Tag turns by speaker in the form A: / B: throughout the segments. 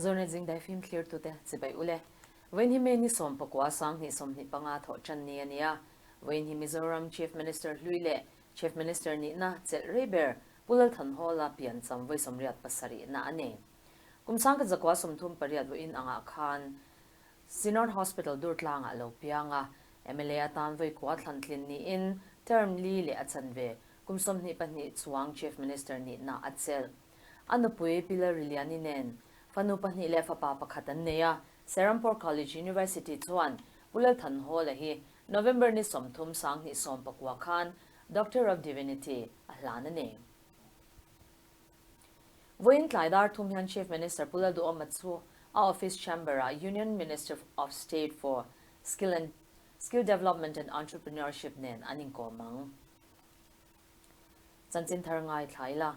A: Zawrnet zingdai fim thlirtute chibai ule. Vawiin hi May ni 19 2025 thawh tan ni a ni a. Vawiin hi Mizoram Chief Minister hlui leh Chief Minister nihna chelh rei ber Pu Lalthanhawla pian cham vawi 87 na a ni. Kum 1938 vawiin angah khan Synod Hospital Durtlangah lo piang a, mla atan vawi kua thlan tlin niin term li leh a chanve kum 22 chuang Chief Minister nihna a chelh. A nupui Pi Lalriliani nen fanu pahnih leh fapa pakhat an nei a, Serampore College University chuan Pu Lalthanhawla hi November ni 30 2019 khan Doctor of Divinity a hlan a ni. Vawiin tlai dar thum hian Chief Minister Pu Lalduhawma chu a office chamber-ah Union Minister of State for Skill and Skill Development and Entrepreneurship nen an inkawm ang. Chanchin thar ngaithla ila.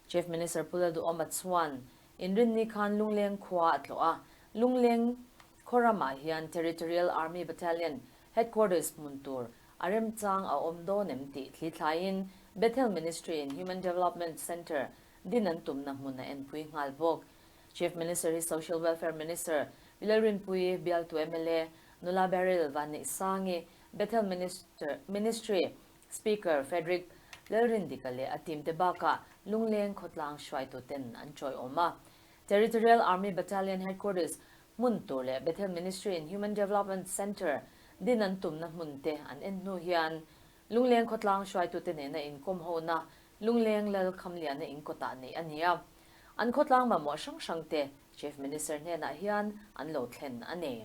A: Chief Minister Pu Lalduhawma chuan inrinni khan Lungleng khua a tlawh a, Lungleng khaw ramah hian Territorial Army Battalion Headquarters hmun tur a remchang a awm dawn em tih thli thlaiin Bethel Ministry in Human Development Centre din an tumna hmun a enpui nghal bawk. Chief Minister hi Social Welfare Minister Pi Lalrinpuii, bialtu mla Nula Baryl Vanneihsangi, Bethel Minister Ministry Speaker Frederick Lalrindika leh a team te bakah Lungleng khawtlang hruaituten an chawiawm a. Territorial Army Battalion Headquarters hmun tur leh Bethel Ministry in Human Development Centre din an tumna hmun te an en hnu hian Lungleng khawtlang hruaitute nena inkawm hona Lungleng Lal Khamliana inkawtah neih a ni a. An khawtlang mamawh hrang hrang te Chief Minister hnenah hian an lo thlen a ni.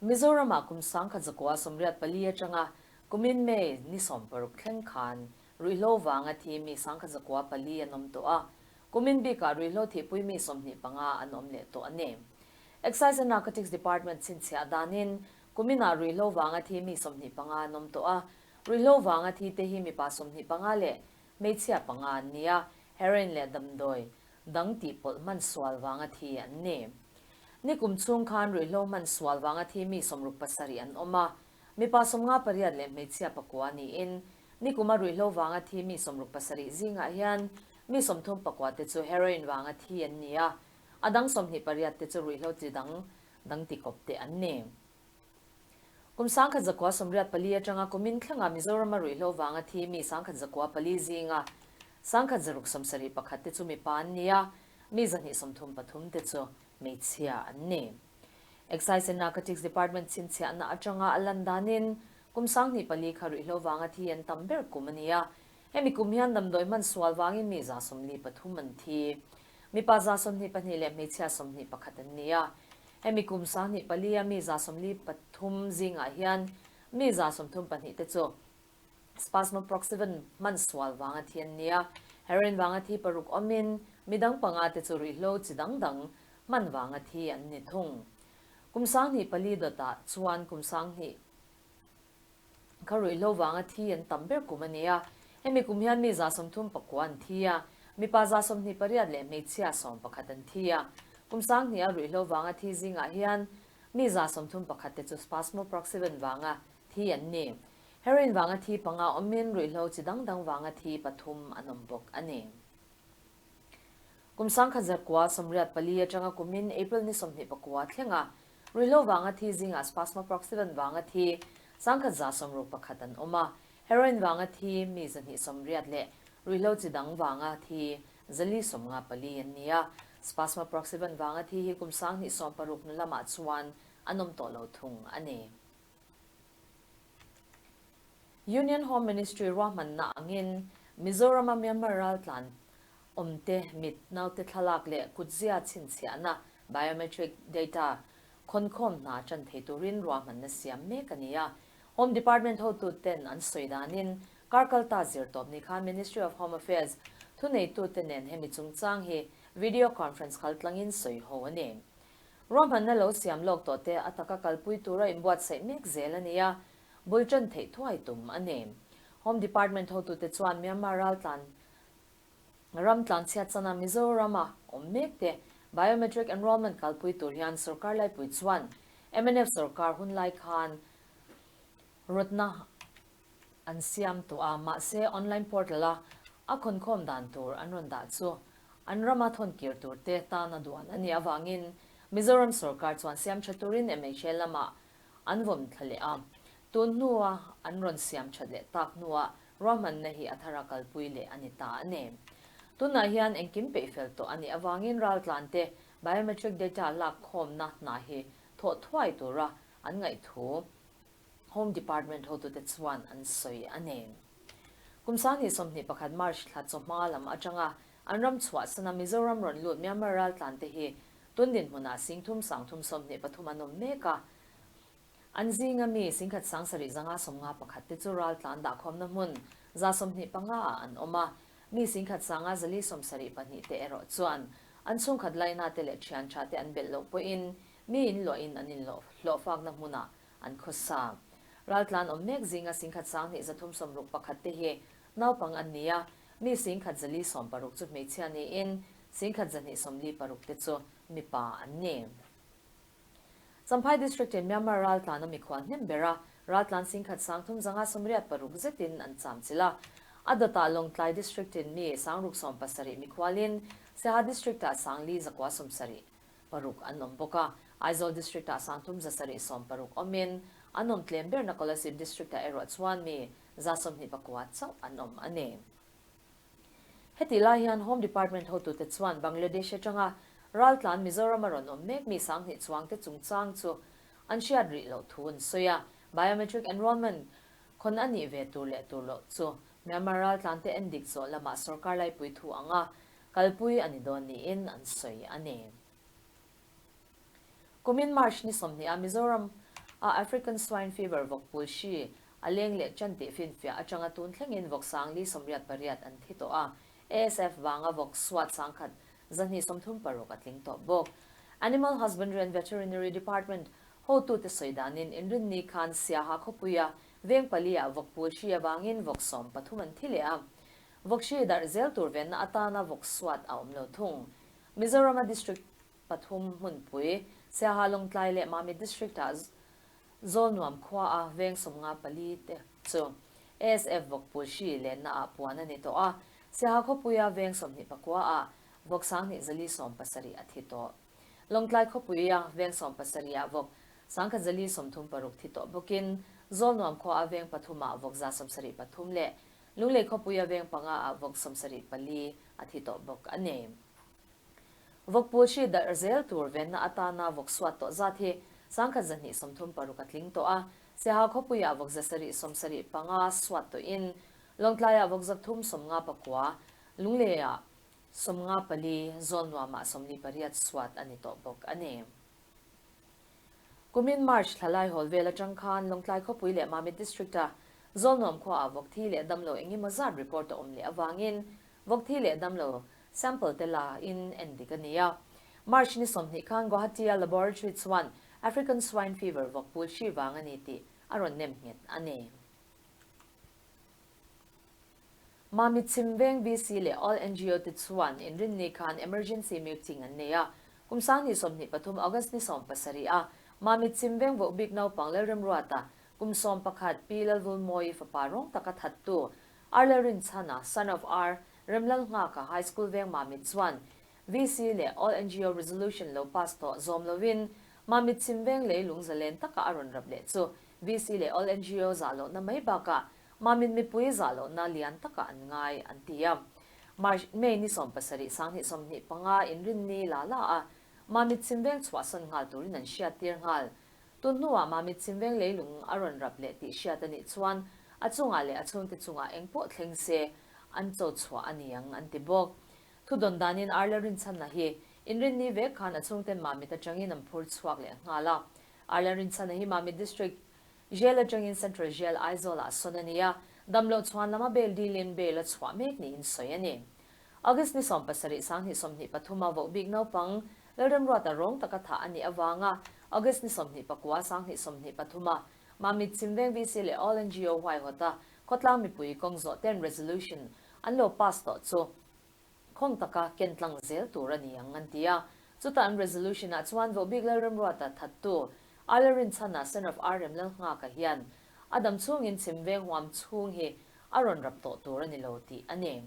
A: Mizoramah kum 1984 atanga kumin May ni 60 thleng khan ruihhlo vanga thi mi 1004 an awm tawh a. Kumin bikah ruihhlo thihpui mi 25 an awm leh tawh a ni. Excise and Narcotics Department chhinchhiah danin kuminah ruihhlo vanga thi mi 25 an awm tawh a. Ruihhlo vanga thi te hi mipa 25 leh hmeichhia panga an ni a, heroin leh damdawi dang tih pawlh hman sual vanga thi an ni. Ni kum chhung khan ruihhlo hman sual vanga thi mi 67 an awm a, mipa 58 leh hmeichhia pakua niin ni kuma ruihhlo vanga thi mi 67 zingah hian mi 34 te chu heroin vanga thi an ni a, a dang 28 te chu ruihhlo chi dang dang ti kawp te an ni. Kum 1984 atanga kumin thlengah Mizorama ruihhlo vanga thi mi 1004 zinga 1671 te chu mipa an ni a, mi 233 te chu hmeichhia an ni. Excise and Narcotics Department chhinchhiahna atanga a lan danin kum 2004 kha ruihhlo vanga thi an tam ber kum a ni a, hemi kum hian damdawi hman sual vangin mi 143 an thi. Mipa 22 leh hmeichhia 21 an ni a, hemi kum 2004 a mi 143 zingah hian mi 32 te chu Spasmoproxyvan hman sual vanga thi an ni a, heroin vanga thi paruk awmin midang panga te chu ruihhlo chi dang dang hman vanga thi an ni thung. Kum 2004 dawtah chuan kum 2000 kha ruihhlo vanga thi an tam ber kum a ni a, hemi kum hian mi 39 an thi a, mipa 28 leh hmeichhia 11 an thi a. Kum 2000 a ruihhlo vanga thi zingah hian mi 31 te chu Spasmoproxyvan vanga thi an ni. Heroin vanga thi panga awmin ruihhlo chi dang dang vanga thi pathum an awm bawk a ni. Kum 1984 atanga kumin April ni 29 thlenga ruihhlo vanga thi zingah Spasmoproxyvan vanga thi 1161 an awm a, heroin vanga thi mi 280 leh ruihhlo chi dang vanga thi 454 an ni a. Spasmoproxyvan vanga thi hi kum 2016 na lamah chuan an awm tawh lo thung a ni. Union Home Ministry ruahmanna angin Mizorama Myanmar raltlan awmte mit naute thlalak leh kutzia chhinchhiahna biometric data khawnkhawm hna tan thei turin ruahmanna siam mek a ni a. Home Department hotu ten an sawi danin karkalta zir tawp ni khan Ministry of Home Affairs thuneitu te nen hemi chungchang hi video conference khal tlangin sawi ho a ni. Ruahmanna lo siam lawk tawh te a taka kalpui tura inbuatsaih mek zel a ni a, bul tan theih thuai tum a ni. Home Department hotu te chuan Myanmar raltlan ram tlanchhiat chana Mizorama awm mek te biometric enrollment kalpui tur hian sarkar laipui chuan MNF sarkar hun lai khan rawtna an siam tawh a, mahse online portal a a khawnkhawm dan tur an rawn dah chu. an rama thawn kir tur te tana duan a nih avangin Mizoram sorkar chuan siam tha turin mha lamah an vawm thla leh a. Tun hnua an rawn siam that leh tak hnuah ruahmanna hi a thara kalpui leh a ni ta a ni. Tunah hian engkim peih fel tawh a nih avangin raltlante biometric data lak khawmna hna hi thawh thuai tura an ngaihthu Home Department hotute chuan an sawi a ni. Kum 2021 March thla chawhma lam atanga an ram chhuahsana Mizoram rawn lut Myanmar raltlante hi tun dinhmunah singthum sangthum 23 an awm mek a. An zinga mi singkhat sangsarih zanga sawmnga pakhat te chu raltlan dahkhawmna hmun 125 ah an awm a. Mi singkhat sanga 472 te erawh chuan an chhungkhat laina te leh thian tha te an belh loh pawhin mi in luahin an inhlawhfakna hmunah an khawsa. Raltlan awm mek zinga singkhat sang hnih 361 te hi naupang an ni a, mi singkhat 460 chu hmeichhia niin singkhat 246 te chu mipa an ni. Champhai District in Myanmar raltlan a mikhual hnem ber a, raltlan singkhat sang thum zanga 86 zetin an cham chilh a. A dawtah Lawngtlai District in mi 670 mikhualin Siaha District ah 4976 an awm bawk a. Aizawl District ah 3760 awmin an awm tlem berna Kolasib District ah erawh chuan mi 129 chauh an awm a ni. Heti lai hian Home Department hotute chuan Bangladesh atanga raltlan Mizoram a rawn awm mek mi 2000 chuang te chungchang chu an hriat rih loh thu an sawi a. Biometric enrollment khawn a nih ve tur leh tur loh chu Myanmar raltlan te endik zawh lamah sorkar laipui thu anga kalpui a ni dawn niin an sawi a ni. Kumin March ni 20 a Mizoram a African Swine Fever vawkpul hri a leng leh tan tih finfiah atanga tun thlengin vawk 488 an thi tawh a. ASF wanga vawk suat 1,236 a tling tawh bawk. Animal Husbandry and Veterinary Department hotu te soidanin inrin ni khan Siaha khawpuia veng palia vawkpul hri awangin vawk 13 an thi leh a. Vawk hri darh zel tur venna atana vawk suat a awm lo thung. Mizorama District pathum hmunpui Siaha Lawngtlai leh Mamit District ah Zawlnuam khua a veng 54 te chu ASF vawkpul hri lenna ah puan a ni tawh a. Siaha khawpuia veng 29 ah vawk 2470 a thi tawh. Lawngtlai khawpuia veng 70 ah vawk 1436 thi tawh bawkin Zawlnuam khua a veng pathum ah vawk 73 leh Lunglei khawpuia veng panga ah vawk 74 a thi tawh bawk a ni. Vawkpul hri darh zel tur venna atana vawk suat tawh zat hi 1236 a tling tawh a. Siaha khawpuia vawk 775 suat tawhin Lawngtlaiah vawk 359, Lungleiah 54, Zawlnuamah 48 suat a ni tawh bawk a ni. Kumin March thlalai hawl vel atang khan Lawngtlai khawpui leh Mamit District a Zawlnuam khua ah vawk thi leh damlo engemaw zat report a awm leh awangin vawk thi leh damlo sample te la in endik a ni a. March ni 20 khan Guwahati a laboratory chuan African Swine Fever vawkpul hri wang a ni tih a rawn nem nghet a ni. Mamit Chhimveng VC leh All NGO te chuan inrin ni khan emergency meeting an nei a. Kum 2023 August ni 17 a Mamit Chhimveng vohbik naupang Lalremruata kum 11 Pi Lalvulmawi fapa rawng taka thattu R Lalrinchhana son of R Remlalnghaka High School veng Mamit chuan VC leh All NGO resolution lo pass tawh zawm lovin Mamit Chhimveng leilung zalen taka a rawn rap leh chu VC leh All NGO zah lohna mai bakah Mamit mipui zah lohna lian taka an ngai an ti a. March May ni 17 2025 inrin ni la la a Mamit Chhimveng chhuahsan nghal turin an hriat tir nghal. Tun hnuah Mamit Chhimveng leilung a rawn rap leh tih hriat a nih chuan a chungah leh a chhungte chungah eng pawh thleng se an cho chhuah a ni ang an ti bawk. Thu dawn danin R Lalrinchhana hi inrin ni vek khan a chhungten Mamit atangin an phur chhuak leh nghal a. R Lalrinchhana hi Mamit District Jail atangin Central Jail Aizawl ah sawn a ni a, damloh chuan lama bail dilin bail a chhuah mek niin sawi a ni. August ni 17 2023 a vohbik naupang Lalremruata rawng taka thah a nih awanga August ni 29 2023 a Mamit Chhimveng VC leh All NGO huaihawta khawtlang mipui kawng zawh ten resolution an lo pass tawh chu khawng taka ken tlang zel tur a ni ang an ti a. Chuta an resolution ah chuan vohbik Lalremruata thattu R Lalrinchhana son of R Remlalnghaka hian a dam chhungin Chhimveng huam chhung hi a rawn rap tawh tur a ni lo tih a ni.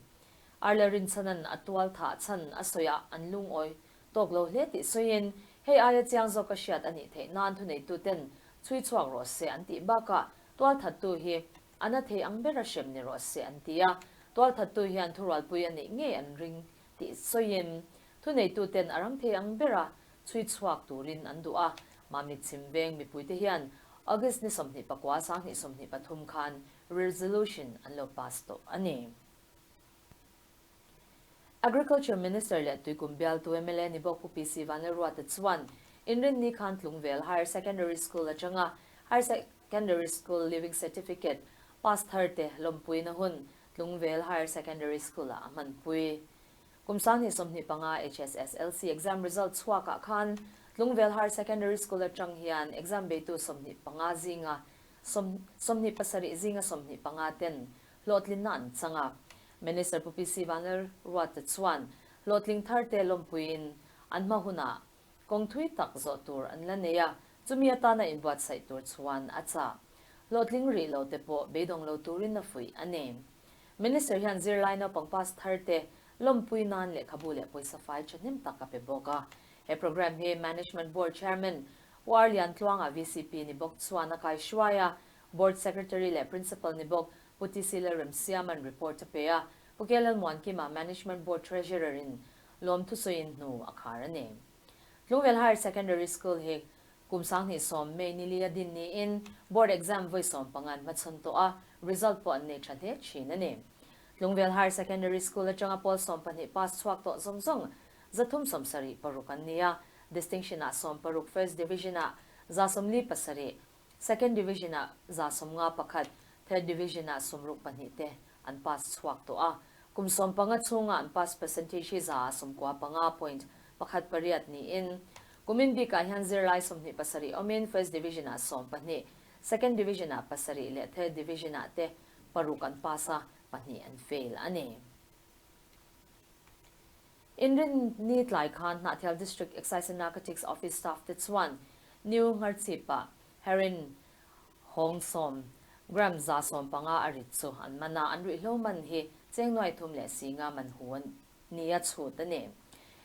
A: Arla Rinchhanan a tual thah chhan a sawiah an lungawi tawk lo hle tih sawiin, hei aia chiang zawka hriat a nih theih nan thuneituten chhui chhuak rawh se an tih bakah tualthattu hi a na thei ang bera hrem ni rawh se an ti a, tualthattu hian thurualpui a neih ngei an ring tih sawiin thuneituten a rang thei ang bera chhui chhuak turin an duh a, Mamit chhim veng mipuite hian August ni 29 2023 khan resolution an lo pass tawh a ni. Agriculture Minister leh Tuikum bialtu mla ni bawk Pu PC Vanlalruata chuan Inrinni khan Tlungvel Higher Secondary School atanga Higher Secondary School Leaving Certificate pass thar te lawmpuina hun Tlungvel Higher Secondary School-ah a hmanpui. Kum 2025 HSSLC exam result chhuakah khan Tlungvel Higher Secondary School atang hian exam beitu 25 zinga 27 zinga 25 ten hlawhtlinna an chang a. Minister Pu PC Vanlalruata chuan hlawhtling thar te lawmpuiin an hma hunah kawng thui tak zawh tur an la nei a, chumi atana inbuatsaih tur chuan a chah. Hlawhtling rih lo te pawh beidawng lo turin a fuih a ni. Minister hian zirlai naupang pass thar te lawmpui nan lehkhabu leh pawisa fai thahnem tak a pe bawk a. He programme hi Management Board Chairman Pu Ar Liantluanga VCP ni bawk chuan a kaihruai a, Board Secretary leh Principal ni bawk Pu TC Lalremsiaman report a pe a, Pu K Lalmuankima Management Board Treasurer in lawmthu sawiin hnu a khar a ni. Tlungvel Higher Secondary School hi kum 2010 May ni li a din niin Board exam vawi 15 an hmachhawn tawh a, result pawh an nei tha hle thin a ni. Tlungvel Higher Secondary School atanga pawl 12 pass chhuak tawh zawng zawng 376 an ni a, Distinction ah 60 First Division ah 147, Second Division ah 151, Third Division ah 62 te an pass chhuak tawh a. Kum 15 chhunga an pass percentage hi 95.18 niin kumin bikah hian zirlai 27 awmin First Division ah 12, Second Division ah 7 leh Third Division ah te 6 an pass a, 2 an fail a ni. Inrin ni tlai khan Hnahthial District Excise and Narcotics Office staff te chuan New Ngharchhip-ah heroin hawng 10 gram 150 a rit chu an man a, an ruihhlo man hi cheng nuai thum leh singa man hu nia chhut a ni.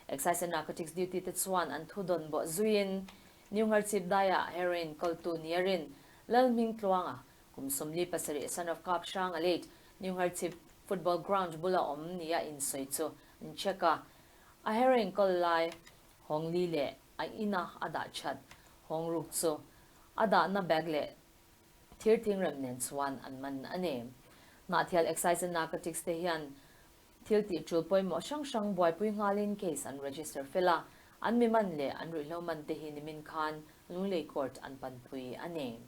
A: Excise and Narcotics duty te chuan an thu dawn bawh zuiin New Ngharchhip daiah heroin kawltu niarin Lalhming Tluanga kum 47 son of Kap Hrang a late New Ngharchhip football ground bula awm nia insawi chu an check a, a heroin kawl lai hawng li leh a ina a dah that hawng ruk chu a dahna bag leh thir thingrem nen chuan an man a ni. Hnahthial Excise and Narcotics te hian thil tih tul pawimawh hrang hrang buaipui nghalin case an register fel a, an mi man leh an ruihhlo man te hi nimin khan Lunglei Court an panpui a ni.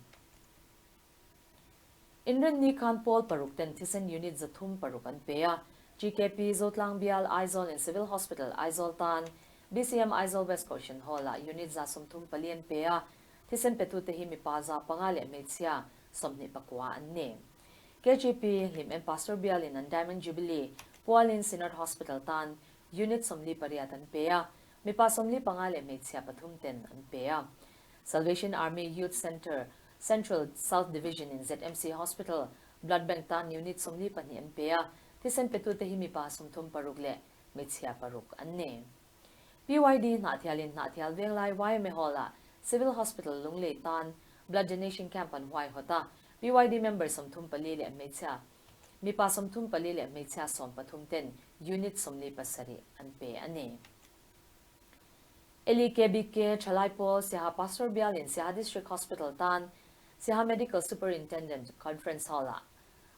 A: Inrinni khan pawl paruk ten thisen unit 306 an pe a, GKP Zotlang Bial Aizawl in Civil Hospital Aizawl tan BCM Aizawl West Kohhran Hall ah unit 134 an pe a, thisen petu te hi mipa 500 leh hmeichhia 29 an ni. KGP Hlim En Pastor Bial in an Diamond Jubilee Pualin Synod Hospital tan unit 48 an pe a, mipa 45 leh hmeichhia 3 ten an pe a. Salvation Army Youth Centre Central South Division in ZMC Hospital Blood Bank tan unit 42 an pe a, thisen petu te hi mipa 36 leh hmeichhia 6 an ni. PYD Hnahthialin Hnahthial Venglai YMA Hall ah Civil Hospital Lunglei tan Blood Donation Camp an huai hawt a, PYD member 34 leh hmeichhia mipa 34 leh hmeichhia 13 ten unit 47 an pe a ni. LEKBK Thalai Pawl Siaha Pastor Bialin Siaha District Hospital tan Siaha Medical Superintendent Conference Hall ah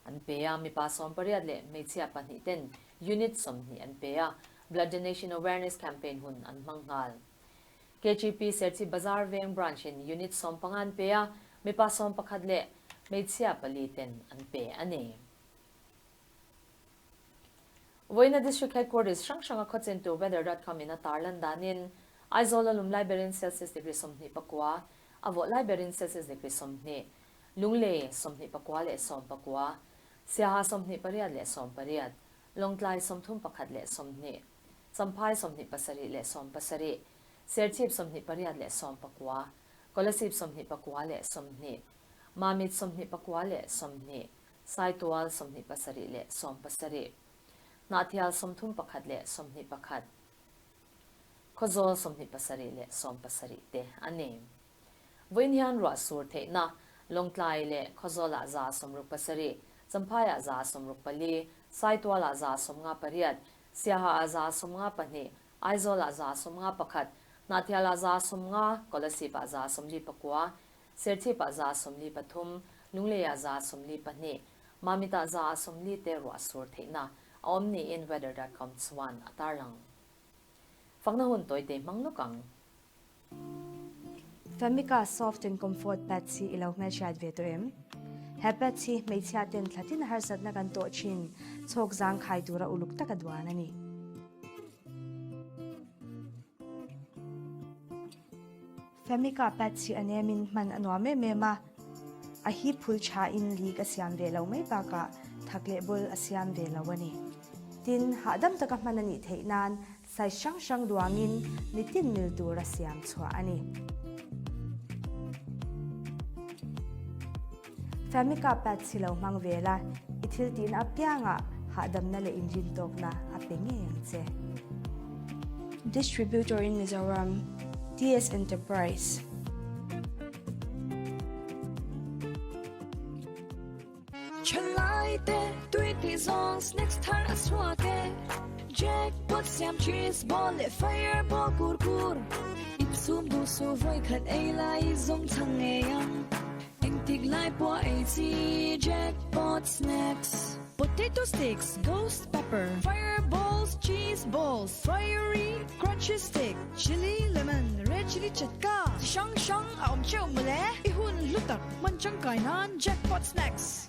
A: an pe a, mipa 18 leh hmeichhia 2 ten unit 20 an pe a, Blood Donation Awareness Campaign hun an hmang nghal. KGP Serchhip Bazar Veng Branch in unit 15 an pe a, mipa 11 leh hmeichhia 4 ten an pe a ni. Vawiina District Headquarters hrang hranga khawchentu weather.com in a tarlan danin Aizawl a lum lai berin Celsius degree 29, a vawh lai berin Celsius degree 20, Lunglei 29 leh 19, Siaha 28 leh 18, Lawngtlai 31 leh 20, Champhai 27 leh 17, Serchhip 28 leh 19, Kolasib 24 leh 20, Mamit 24 leh 20, Saitual 27 leh 17. Hnahthial 31 leh 21, Khawzawl 27 leh 70 te a ni. Vawiin hian ruah sur theihna, Lawngtlai leh Khawzawlah 67, Champhaiah 64, Saitualah 58, Siahaah 52, Aizawlah 51, Hnahthialah 50, Kolasibah 49, Serchhipah 43, Lungleiah 42, Mamitah 40 te ruah sur theihna a awm niin weather dot com chuan a tarlang. Fakna hun tawite hmang lawk ang.
B: Famika Soft and Comfort Pads hi i lo hmelhriat ve tawh em? He pads hi hmeichhia ten thlatin harsatna kan tawh thin chhawk zangkhai tura uluk taka duan a ni. Famika pads hi a nemin hman a nuam em em a, a hip phul thain leak a siam ve lo mai bakah thak leh bul a siam ve lo a ni. Tin, hahdam taka hman a nih theih nan size hrang hrang duangin mitin mil tura siam chhuah a ni. Famika pads hi lo hmang ve la, i thil tihna apiangah hahdamna leh inrintawkna a pe ngei ang che. Distributor in Mizoram, TS Enterprise.
C: Thalai te tui tih zawng snacks thar a chhuak e Jackpot siam cheese ball leh fireball kur kur Insum duh suh vawi khat ei lai zawng chhang ngei ang Engtik lai pawh ei chi Jackpot snacks Potato sticks, ghost pepper, fireballs, cheese balls, fiery crunchy stick, chilli lemon, red chilli chatka chi hrang hrang a awm teuh mawle. I hun hlu tak hman tangkai nan Jackpot Snacks.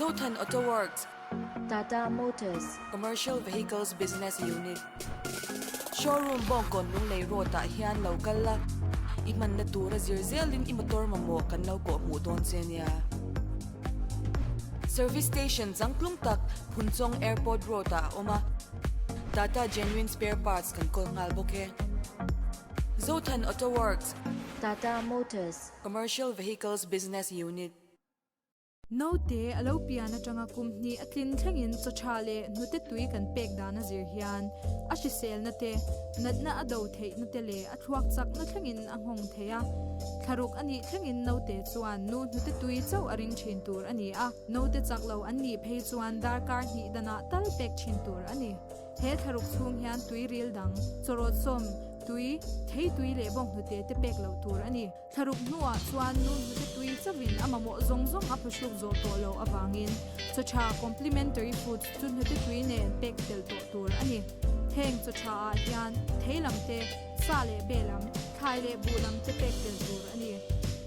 D: Zothan Auto Works.
E: Tata Motors.
D: Commercial Vehicles Business Unit. Showroom Bawngkawn Lunglei Road ah hian lo kal la, i hmanna tura zir zelin i motor mamawh kan lo kawh hmuh dawn che nia. Service Station changtlung tak Phunchawng Airport Road ah a awm a, Tata Genuine Spare Parts kan kawl nghal bawk e. Zothan Auto Works.
E: Tata Motors.
D: Commercial Vehicles Business Unit.
F: Naute a lo pian atanga kum hnih a tlin thlengin chaw tha leh hnute tui kan pek dan a zir hian a hriselna te, natna a do theihna te leh a thluak chakna thlengin a nghawng thei a. Thlaruk a nih thlengin naute chuan nu hnute tui chauh a ring thin tur a ni a, naute chak lo an nih phei chuan darkar hnih danah tal pek thin tur a ni. He thlaruk chhung hian tui ril dang, chawrawt sawm, tui, thei tui leh bawnghnute te pek loh tur a ni. Thlaruk hnuah chuan nu hnute tui chauhin a mamawh zawng zawng a phuhruk zawh tawh loh avangin chaw tha complementary foods chu hnute tui nen pek tel tawh tur a ni. Heng chaw tha ah hian thei lam te, sa leh be lam, thlai leh buh lam te pek tel tur a ni.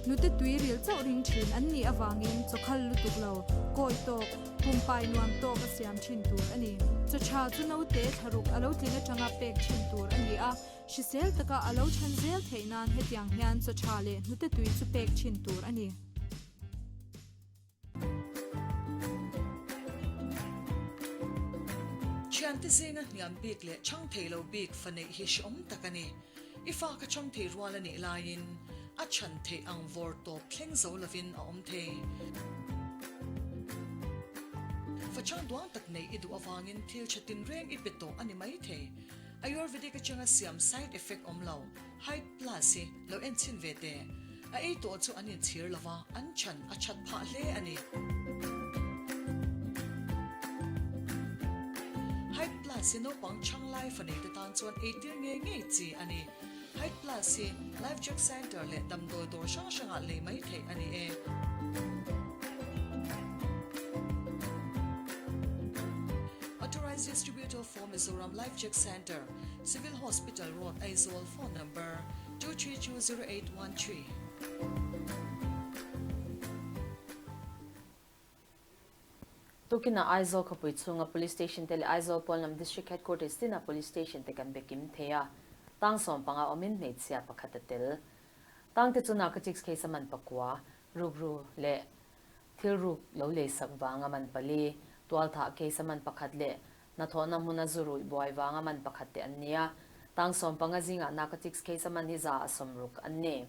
F: Hnute tui ril chauh ring thin an nih avangin chaw khal lutuk lo, kawi tawk, pumpai nuam tawk a siam thin tur a ni. Chaw tha chu naute thlaruk a lo tlin atanga pek thin tur a ni a. Hrisel taka a lo chhan zel theih nan hetiang hian chaw tha leh hnute tui chu pek thin tur a ni.
G: Thiante zinga hniam bik leh chhang thei lo bik fa neih hi hreawm tak a ni. I fa ka chhang thei rual a nih laiin a chhan theih ang vawr tawp thleng zo lovin a awm thei. Fa chhang duang tak neih i duh avangin thil tha tinreng i pe tawh a ni maithei. Ayurvedic atanga siam side effect awm lo, Height Plus hi lo en chhin ve teh. A ei tawh chu an inchhir lo va, an chhan a that phah hle a ni. Height Plus hi naupang chhang lai fa neite tan chuan eitir ngei ngei chi a ni. Height Plus hi Life Check Centre leh damdawi dawr hrang hrangah lei mai theih a ni e. Authorized Distributor for Mizoram Life Check Centre, Civil Hospital Road, Aizawl, Phone Number, 2320813.
A: Tukinah Aizawl khawpui chhunga Police Station te leh Aizawl pawn lam District Headquarters tinah Police Station te kan be kim thei a, tang 15 awmin hmeichhia pakhat a tel. Tang te chu narcotics case a man pakua, rukru leh thil ruk lo leisak vanga man pali, tualthah case a man pakhat leh hnathawhna hmuna zu ruih buai vanga man pakhat te an ni a, tang 15 zingah narcotics case a man hi 160 an ni.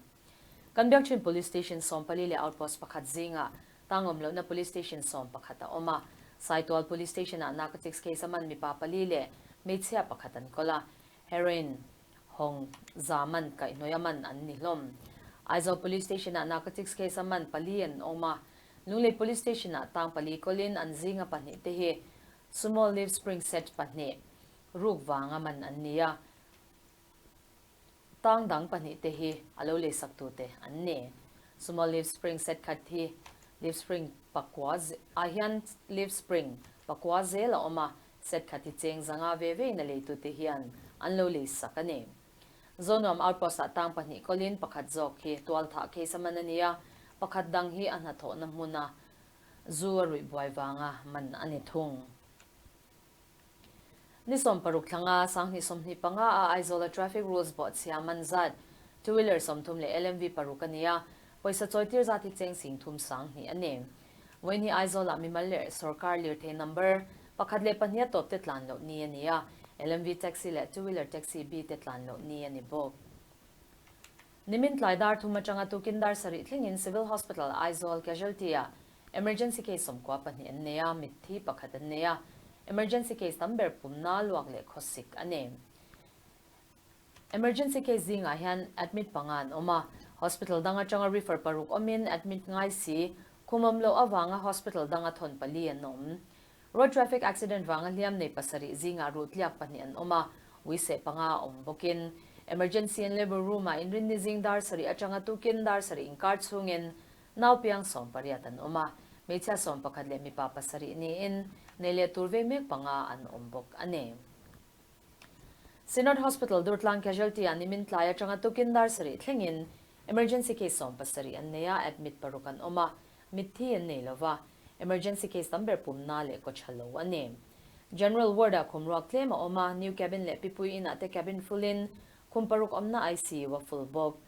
A: Kan biak thin Police Station 14 leh Outpost pakhat zingah tang awm lohna Police Station 11 a awm a, Saitual Police Station-ah narcotics case a man mipa pali leh hmeichhia pakhat an kawl a, heroin hawng za man kaihhnawih a man an ni hlawm. Aizawl Police Station-ah narcotics case a man pali an awm a, Lunglei Police Station-ah tang pali kawlin an zinga pahnih te hi Sumo Leaf Spring Set pahnih ruk vanga man an ni a, Tang dang pahnih te hi a lo leisak tute an ni. Sumo leaf spring set khat hi leaf spring pakua ah hian leaf spring pakua zel a awm a, set khat hi cheng zanga ve ve in a leitute hian an lo leisak a ni. Zonuam outpost ah tang pahnih kawlin pakhat zawk hi tualthah case a man a ni a, pakhat dang hi a hnathawhna hmuna zu a ruih buai vanga man a ni thung. Ni 16 thlanga 2025 a Aizawla traffic rules bawhchhia man zat, two wheeler 30 leh LMV paruk a ni a, pawisa chawitir zat hi cheng 30,000 sangni a ni. Vawiin hi Aizawlah mimal leh sorkar lirthei number pakhat leh pahnih a tawp te tlan loh ni a ni a, LMV taxi leh two wheeler taxi B te tlan loh ni a ni bawk. Nimin tlai dar thum atanga tukin dar sarih thlengin Civil Hospital Aizawl Casualty-ah Emergency case 92 an nei a, mitthi pakhat an nei a, emergency case tam ber pumna luak leh khawsik a ni. Emergency case zingah hian admit panga an awm a, hospital dang atanga refer paruk awmin admit ngai si, khum awm loh avanga hospital danga thawn pali an awm. Road traffic accident vanga hliam nei pasarih zingah ruhtliak pahnih an awm a, uiseh panga a awm bawkin emergency and labour room-ah inrinni zing dar sarih atanga tukin dar sarih inkar chhungin Nau piang 18 an awm a, hmeichhia 11 leh mipa pasarih niin nei leh tur ve mek panga an awm bawk a ni. Synod Hospital Durtlang Casualty-ah nimin tlai atanga tukin dar sarih thlengin emergency case 17 an nei a, admit paruk an awm a, mitthi an nei lova, emergency case tam ber pumna leh kaw tha lo a ni. General Ward-ah khum ruak tlem a awm a, new cabin leh pipui inah te cabin full-in khum paruk awmna ICU a full bawk.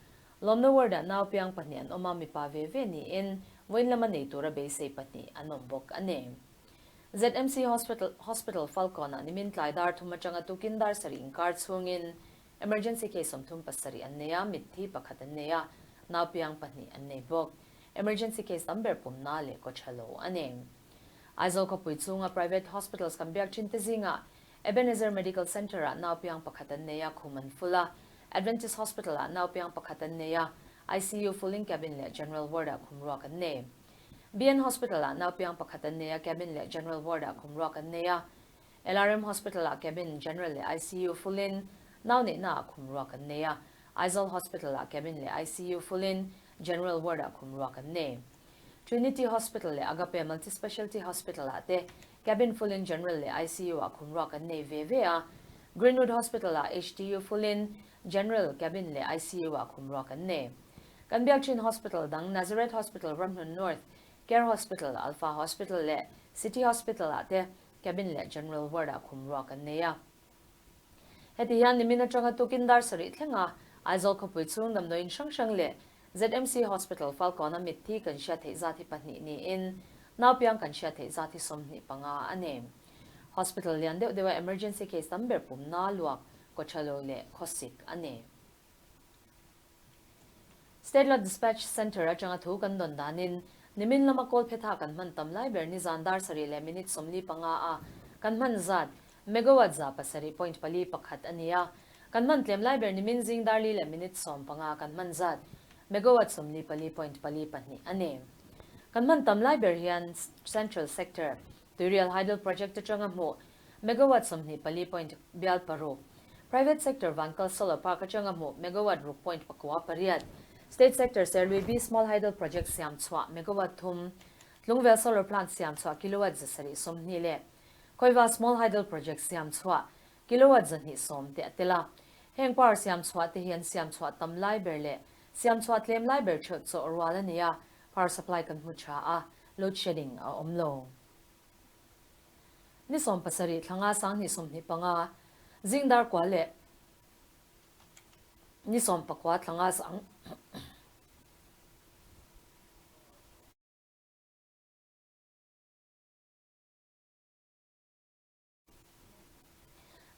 A: Lawmna ward-ah nau piang pahnih an awm a, mipa ve ve niin vawiin lama nei tura beisei pahnih an awm bawk a ni. ZMC Hospital Hospital Falkawn-ah nimin tlai dar thum atanga tukin dar sarih inkar chhungin emergency case 37 an nei a, mitthi pakhat an nei a, nau piang pahnih an nei bawk. Emergency case tam ber pumna leh kaw tha lo a ni. Aizawl khawpui chhunga private hospitals kan biak thin te zingah Ebenezer Medical Centre-ah nau piang pakhat an nei a, khum an full a. Adventist Hospital-ah nau piang pakhat an nei a, ICU fulling cabin leh General Ward-ah khum ruak an nei. BN Hospital-ah nau piang pakhat an nei a, cabin leh General Ward-ah khum ruak an nei a. LRM Hospital-ah cabin, General leh ICU full-in nau neihnaah khum ruak an nei a. Aizawl Hospital-ah cabin leh ICU full-in General Ward-ah khum ruak an nei. Trinity Hospital leh Agape Multi-Specialty Hospital-ah te Cabin full-in General leh ICU-ah khum ruak an nei ve ve a, Greenwood Hospital-ah HTU full-in General, Cabin leh ICU-ah khum ruak an nei. Kan biak thin hospital dang Nazareth Hospital, Ramhlun North, Care Hospital, Alpha Hospital leh City Hospital-ah te Cabin leh General Ward-ah khum ruak an nei a. Heti hian nimin atanga tukin dar sarih thlenga Aizawl khawpui chhung damdawiin hrang hrang leh ZMC Hospital Falkawn-a mitthi kan hriat theih zat hi pahnih niin naupiang kan hriat theih zat hi 25 a ni. Hospital lian deuh deuha emergency case tam ber pumna luak kawthalo leh khawsik a ni. State Lot Dispatch Centre atanga thu kan dawn danin nimin lama kawl phetha kan hman tam lai ber nizan dar sarih leh minute 45 a kan hman zat megawatt 7.41 a ni a, kan hman tlem lai ber nimin zing dar li leh minute 15 kan hman zat megawatt 44.42 a ni. Kan hman tam lai ber hian Central Sector Tuirial Hydel Project atanga hmuh megawatt 24 point bial paruk, Private Sector Vankal Solar Park atanga hmuh megawatt ruk point pakua pariat, State Sector Serlui B Small Hydel Project siam chhuah megawatt thum, Tlungvel Solar Plant siam chhuah kilowatt 720 leh Khawiva Small Hydel Project siam chhuah kilowatt 210 te a tel a. Heng power siam chhuah te hi an siam chhuah tam lai ber leh siam chhuah tlem lai ber theuh chawh rual a ni a, power supply kan hmu tha a, load shedding a awm lo. Ni 17 thlanga 2025 zing dar kua leh ni 19 thlanga sang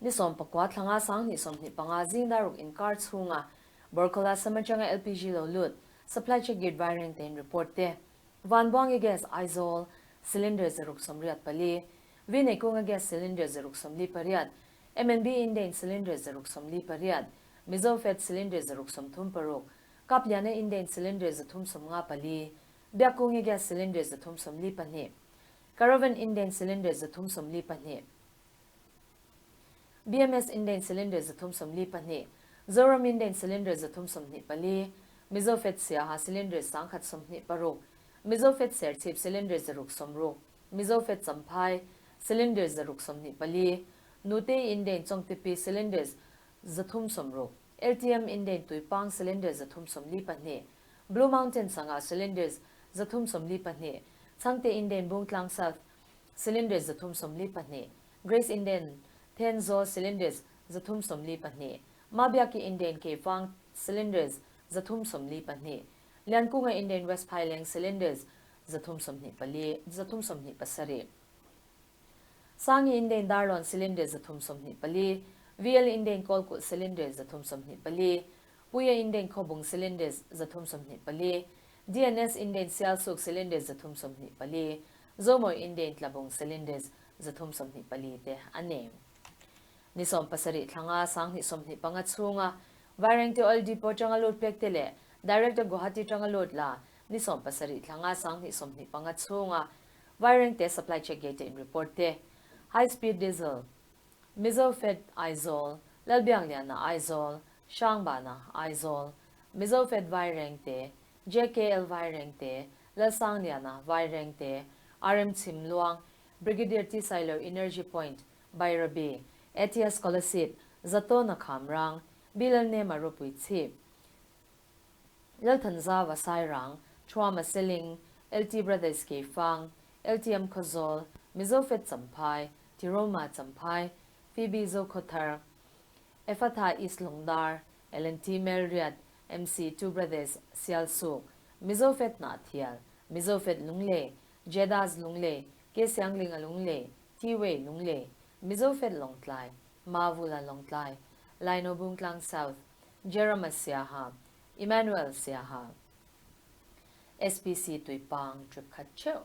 A: Ni 19 thlanga 2025 zing dar ruk inkar chhunga Borkhola Samachanga LPG lo lut supply check gate Vairengte in report te Vanbuangi Gas Aizawl cylinder 184, Vineikunga Gas cylinder 148, MNB Indane cylinder 148, Mizofed cylinder 136, Kapliana Indane cylinder 354, Biakkungi Gas cylinder 342, Caravan Indane cylinder 342, BMS Indane cylinder 342, Zoram Indane cylinder 324, Mizofed Siaha cylinder 126, Mizofed Serchhip cylinder 160, Mizofed Champhai cylinder 124, Nute Indane Chawngtipi cylinder 360, LTM Indane Tuipang cylinder 342, Blue Mountain Sangha cylinders 342, Chhangte Indane Bungtlang South cylinders 342, Grace Indane Thenzawl cylinders 342, Mabiaki Indane Keifang cylinders 342, Liankunga Indane West Phaileng cylinders 324, 327. Sangi Indane Darlawn cylinders 324, VL Indane Kawlkulh cylinders 324, Puia Indane Khawbung cylinders 324, DNS Indane Sialsuk cylinders 324, Zomawi Indane Tlabung cylinders 324 te a ni. Ni 17 thlanga 2025 chhunga Vairengte Oil Depot tanga lut pek te leh Director Guwahati tanga lut la ni 17 thlanga 2025 chhunga Vairengte Supply Check Gate in report te High Speed Diesel Mizofed Aizawl Lalbiangliana Aizawl Hrangbana Aizawl Mizofed Vairengte JKL Vairengte Lalsangliana Vairengte RM Chhimluang Brigadier T Sailo Energy Point Bairabi ATS Kolasib Zatawna Khamrang Bilalnema Ropui Chhip Lalthanzava Sairang Thuama Seling LT Brothers Keifang LTM Khawzawl Mizofed Champhai Tiroma Champhai Phoebe Zokhawthar Ephatha East Lungdar LNT Melriat MC Two Brothers Sialsuk Mizofed Hnahthial Mizofed Lunglei Jedaz Lunglei Ke Sianglinga Lunglei T-Way Lunglei Mizofed Lawngtlai Mavula Lawngtlai Lino Bungtlang South Jeroma Siaha Emmanuel Siaha SPC Tuipang trip khat theuh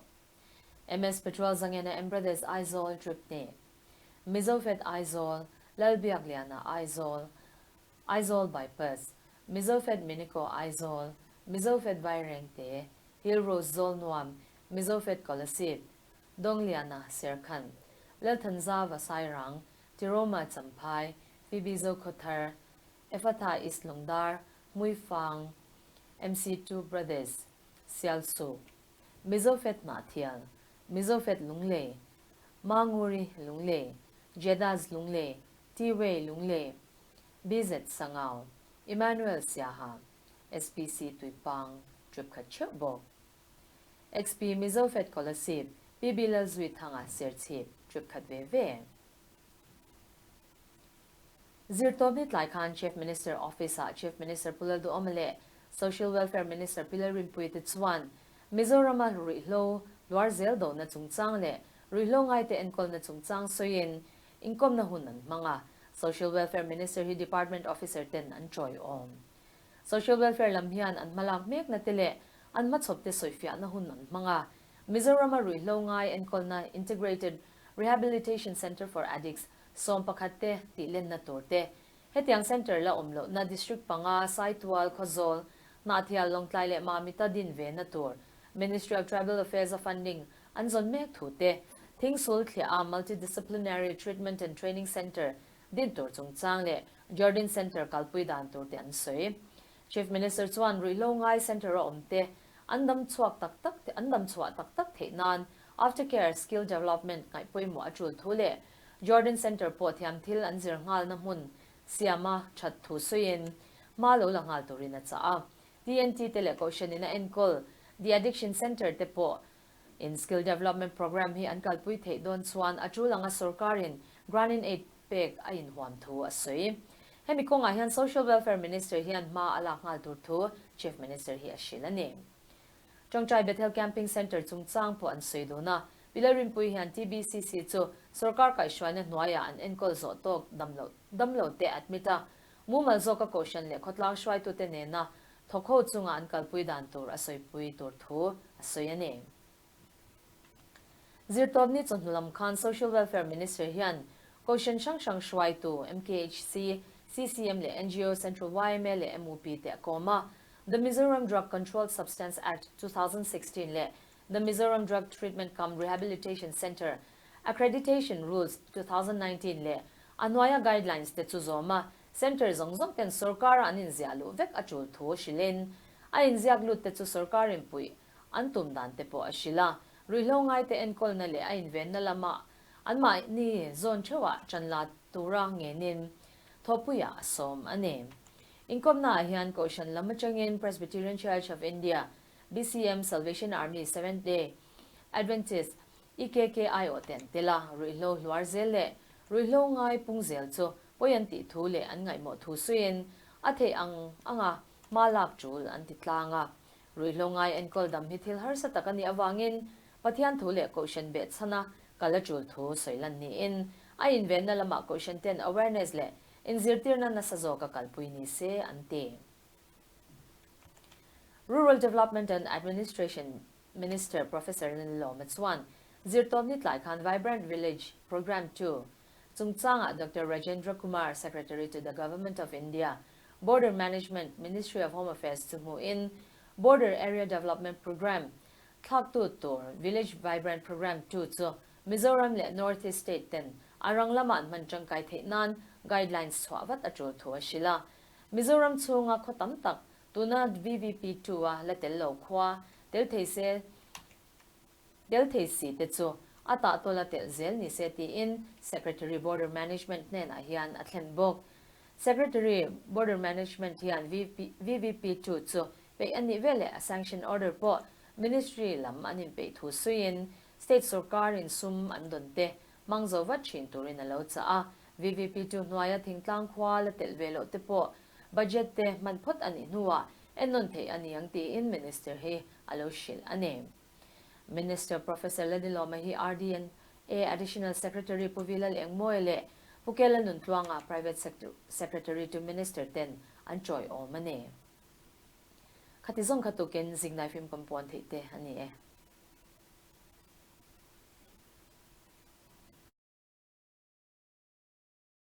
A: MS Petrol Zangena M Brothers Aizawl trip hnih Mizofed Aizawl Lalbiakliana Aizawl Aizawl Bypass Mizofed Minico Aizawl Mizofed Vairengte Hill Rose Zawlnuam Mizofed Kolasib Dawngliana Serkhan Lalthanzava Sairang Tiroma Champhai Phoebe Zokhawthar Ephatha East Lungdar Hmuifang MC Two Brothers Sialsuk Mizofed Hnahthial Mizofed Lunglei Manguri Lunglei Jedaz Lunglei T-Way Lunglei BZ Sangau Emmanuel Siaha SPC Tuipang trip khat theuh bawk. XP Mizofed Kolasib PB Lalzuithanga Serchhip trip khat ve ve. Zirtawpni tlai khan Chief Minister Office ah Chief Minister Pu Lalduhawma leh Social Welfare Minister Pi Lalrinpuii te chuan Mizorama ruihhlo luar zel dohna chungchang leh ruihhlo ngaite enkawlna chungchang sawiin inkawmna hun an hmang a, Social Welfare Minister hi Department Officer ten an tawiawm. Social Welfare lam hian an hmalak mekna te leh an hmachhawp te sawifiahna hun an hmang a, Mizorama ruihhlo ngai enkawlna Integrated Rehabilitation Centre for Addicts 11 te tih lenna tur te, hetiang centre la awm lohna District panga, Saitual, Khawzawl, Hnahthial, Lawngtlai leh Mamita din ve na tur Ministry of Tribal Affairs a funding an zawn mek thu te, Thingsul thliah a Multidisciplinary Treatment and Training Centre din tur chungchang leh Jardine Centre kalpui dan tur te an sawi. Chief Minister chuan ruihhlo ngai centre a awm te an dam chhuak tak tak an dam chhuah tak tak theih nan Aftercare Skill Development ngaih pawimawh a tul thu leh Jordan Centre pawh thiam thil an zir nghalna hmun siama that thu sawiin hma lo la nghal turin a chah a. TNT te leh Kohhran in a enkawl The Addiction Centre te pawh. In Skill Development Programme hi an kalpui theih dawn chuan a tul anga sorkarin grant-in-aid pek a inhuam thu a sawi. Hemi kawngah hian Social Welfare Minister hian hma a lak nghal tur thu Chief Minister hi a hrilh a ni. Tawngtai Bethel Camping Centre chungchang pawh an sawi dun a, Pi Lalrinpuii hian TBCC chu sorkar kaihhruaina hnuaiah an enkawl zawh tawk damlo damlo te admit a, mumal zawka kohhran leh khawtlang hruaitute nena thawk ho chunga an kalpui dan tur a sawipui tur thu a sawi a ni. Zirtawpni chawhnu lam khan Social Welfare Minister hian Kohhran hrang hrang hruaitu MKHC, CCM leh ngo Central yma leh MUP te a kawm a. The Mizoram Drug Control Substance Act, 2016 leh The Mizoram Drug Treatment cum Rehabilitation Centre Accreditation Rules, 2019 leh a hnuaia guidelines te chu zawm a, Centre zawng zawng ten sorkara an inziah luh vek a tul thu hrilhin a inziak lut te chu sorkar inpuih an tum dan te pawh a hrilh a. Ruihhlo ngaite enkawlna leh a invenna lama anmahni zawn theuhah ṭan la tura ngenin thawhpuiah a sawm a ni. Inkawmnaah hian Kohhran lam atangin Presbyterian Church of India, BCM, Salvation Army, Seventh Day Adventist, EKKIO te an tel a, ruihhlo hluar zel leh ruihhlo ngai pung zel chu pawi an tih thu leh an ngaihmawh thu suiin a theih ang anga hma lak tul an ti tlang a. Ruihhlo ngai enkawl dam hi thil harsa tak a nih avangin Pathian thu leh Kohhran behchhana kal a tul thu sawi lan niin a invenna lamah Kohhran ten awareness leh inzirtirna nasa zawka kalpui ni se an ti. Rural Development and Administration Minister Professor Lalawma chuan zirtawpni tlai khan Vibrant Village Programme 2 chungchangah Doctor Rajendra Kumar, Secretary to the Government of India, Border Management, Ministry of Home Affairs chu hmuhin Border Area Development Programme thlaktu tur Village Vibrant Programme 2 chu Mizoram leh North East State ten a rang lama an hman tangkai theih nan guidelines chhuah vat a tul thu a hrilh a. Mizoram chhunga khaw tam tak tuna VVP 2 a la tel lo khua tel thei se tel thei si te chu a tahtawl a telh zel ni se tiin Secretary Border Management hnenah hian a thlen bawk. Secretary Border Management hian VVP 2 chu peih a nih veleh a sanction order pawh Ministry lam an inpeih thu suiin State sorkar in sum an dawn te hmang zo vat thin turin a lo chah a. VVP 2 hnuaia thingtlang khua la telh ve loh te pawh budget te hman phawt a nih hnuah ennawn theih a ni ang tiin Minister hi a lo hrilh a ni. Minister Professor Lalnilawma hi RDNA Additional Secretary Pu Vilal Engmawia leh Pu Kela Nuntluanga Private Secretary to Minister ten an chawiawm a ni. Khati zawng kha tukin Zingnai film kan puan theih te a ni e.